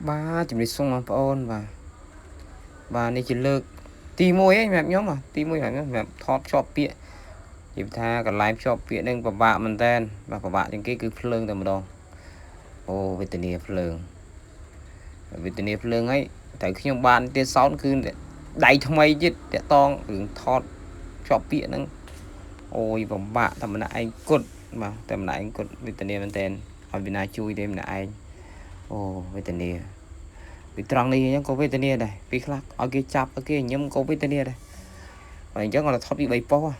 បាទជំរាបសួរបងប្អូនបាទបាទនេះជាលើកទី1ឯងសម្រាប់ខ្ញុំទី1សម្រាប់ខ្ញុំសម្រាប់ថតភ្ជាប់ពាក្យនិយាយថាកន្លែងភ្ជាប់ពាក្យនឹងពិបាកមែនតើបាទពិបាកជាងគេគឺភ្លើងតែម្ដងអូវេទនាភ្លើងវេទនាភ្លើងហើយតែខ្ញុំបានទៀតសោតគឺដៃថ្មីទៀតតាក់តងរឿងថតភ្ជាប់ពាក្យហ្នឹងអូយពិបាកតែម្នាក់ឯងគត់បាទតែម្នាក់ឯងគត់វេទនាមែនតើឲ្យវិណាជួយទេម្នាក់ឯងអូវេទនាពីត្រង់នេះអញ្ចឹងក៏វេទនាដែរពីខ្លះឲ្យគេចាប់ឲ្យគេញឹមក៏វេទនាដែរហើយអញ្ចឹងគាត់ថតពី3ប៉ុស្តិ៍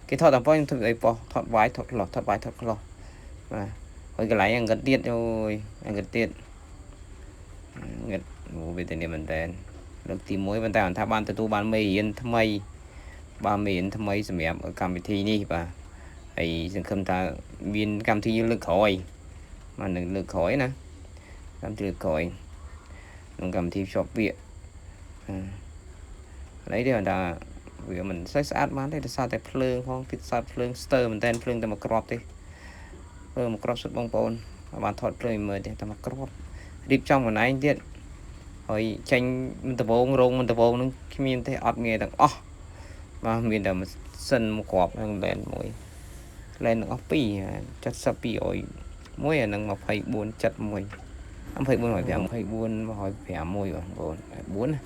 គេថតតាមប៉ុស្តិ៍ខ្ញុំថតពី3ប៉ុស្តិ៍ថតវាយថតខ្លះថតវាយថតខ្លះបាទហើយកន្លែងអង្គទៀតអូយអង្គទៀតងឹតវេទនាមែនតើលើកទី1ប៉ុន្តែគាត់ថាបានទទួលបានមេរៀនថ្មីបាទមេរៀនថ្មីសម្រាប់កម្មវិធីនេះបាទហើយសង្ឃឹមថាមានកម្មវិធីលើកក្រោយបាទនឹងលើកក្រោយណាកម្មវិធីលើកក្រោយក្នុងកម្មវិធីភ្ជាប់ពាក្យអីទេថាវាមិនសូវស្អាតបានទេដោយសារតែភ្លើងផងទៀតសតភ្លើងស្ទើរមែនតើភ្លើងតែមួយគ្រាប់ទេភ្លើងមួយគ្រាប់សុទ្ធបងប្អូនបានថតភ្លើងមើលទេតែមួយគ្រាប់រៀបចំកន្លែងទៀតហើយចេញមិនដបងរោងមិនដបងនឹងគ្មានទេអត់មានទាំងអស់បាទមានតែម៉ាស៊ីនមួយគ្រាប់ហ្នឹងលែនមួយលែនទាំងអស់2 72មួយអានឹង24 71 24 105 24 151បងប្អូន4ណា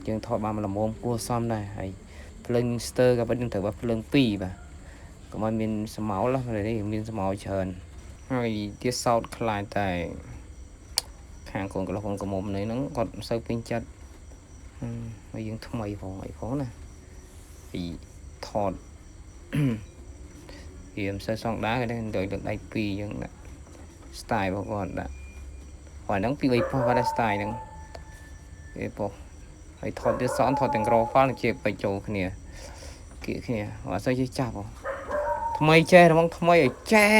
យើងថតបានមួយល្មមគួរសមដែរហើយភ្លើងស្ទើក៏ពិតនឹងត្រូវបាភ្លើង2បាទកុំឲ្យមានស្មោលនេះមានស្មោលច្រើនហើយទៀតសោតខ្លាចតែខាងកូនកន្លោះកូនក្រមុំនេះហ្នឹងគាត់មិនសូវពេញចិត្តហើយយើងថ្មីផងអីផងណាពីថតវាមិនសូវសងដែរគេដូចលើកដៃ2យើងដាក់ style របស់គាត់ដាក់ហើយហ្នឹងពី3ប៉ុស្តិ៍គាត់ style ហ្នឹងគេប៉ុស្តិ៍ហើយថតទៀតសនថតទាំង raw file ជាបិចូលគ្នាគៀកគ្នាអត់សូវចេះចាប់ថ្មីចេះហ្មងថ្មីឲ្យចេះ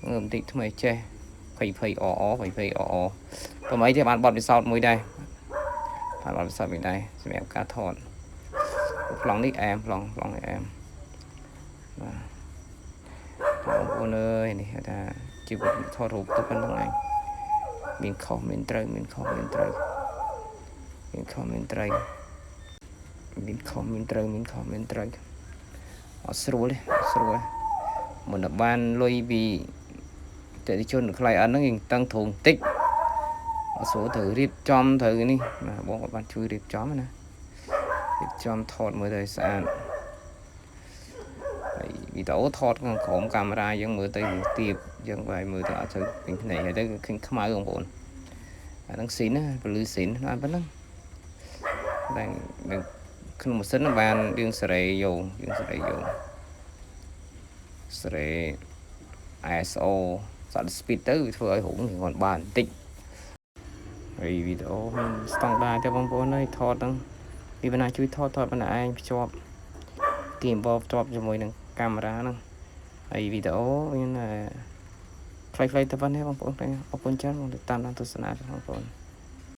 មើលបន្តិចថ្មីចេះ20 20អអ20 20អអប្រហែលទេបានបត់ពិសោធន៍មួយដែរបានបត់ពិសោធន៍មួយដែរសម្រាប់ការថតប្លង់នេះអែមប្លង់ប្លង់នេះអែមបាទបងប្អូនអើយនេះថាជីវិតថតរូបទៅប៉ុណ្្នឹងឯងមានខុសមានត្រូវមានខុសមានត្រូវមានខុសមានត្រូវមានខុសមានត្រូវមានខុសមានត្រូវអត់ស្រួលទេស្រួលមុនតែបានលុយពីអតិថិជន client ហ្នឹងយើងតឹងទ្រង់តិចអត់ស្រួលត្រូវរៀបចំត្រូវនេះបាទបងគាត់បានជួយរៀបចំណារៀបចំថតមើលទៅស្អាតហើយវីដេអូថតខាងក្រោមកាមេរ៉ាយើងមើលទៅទៀបយើងបែរមើលទៅអត់សូវពេញភ្នែកហើយទៅឃើញខ្មៅបងប្អូនអាហ្នឹងស៊ីនណាពលឺស៊ីនបានប៉ុណ្ណឹងតែក្នុងម៉ាស៊ីនបានយើងសេរីយកយើងសេរីយកសេរី ISO សត speed ទៅវាធ្វើឲ្យរូបនេះគាត់បានបន្តិចហើយវីដេអូមានស្តង់ដារទេបងប្អូនអើយថតហ្នឹងពីបណ្ណាជួយថតថតបណ្ណាឯងភ្ជាប់គីបភ្ជាប់ជាមួយនឹងកាមេរ៉ាហ្នឹងហើយវីដេអូមានខ្លីៗតែប៉ុណ្ណេះបងប្អូនអរគុណច្រើនបងតាមដានទស្សនាបងប្អូន។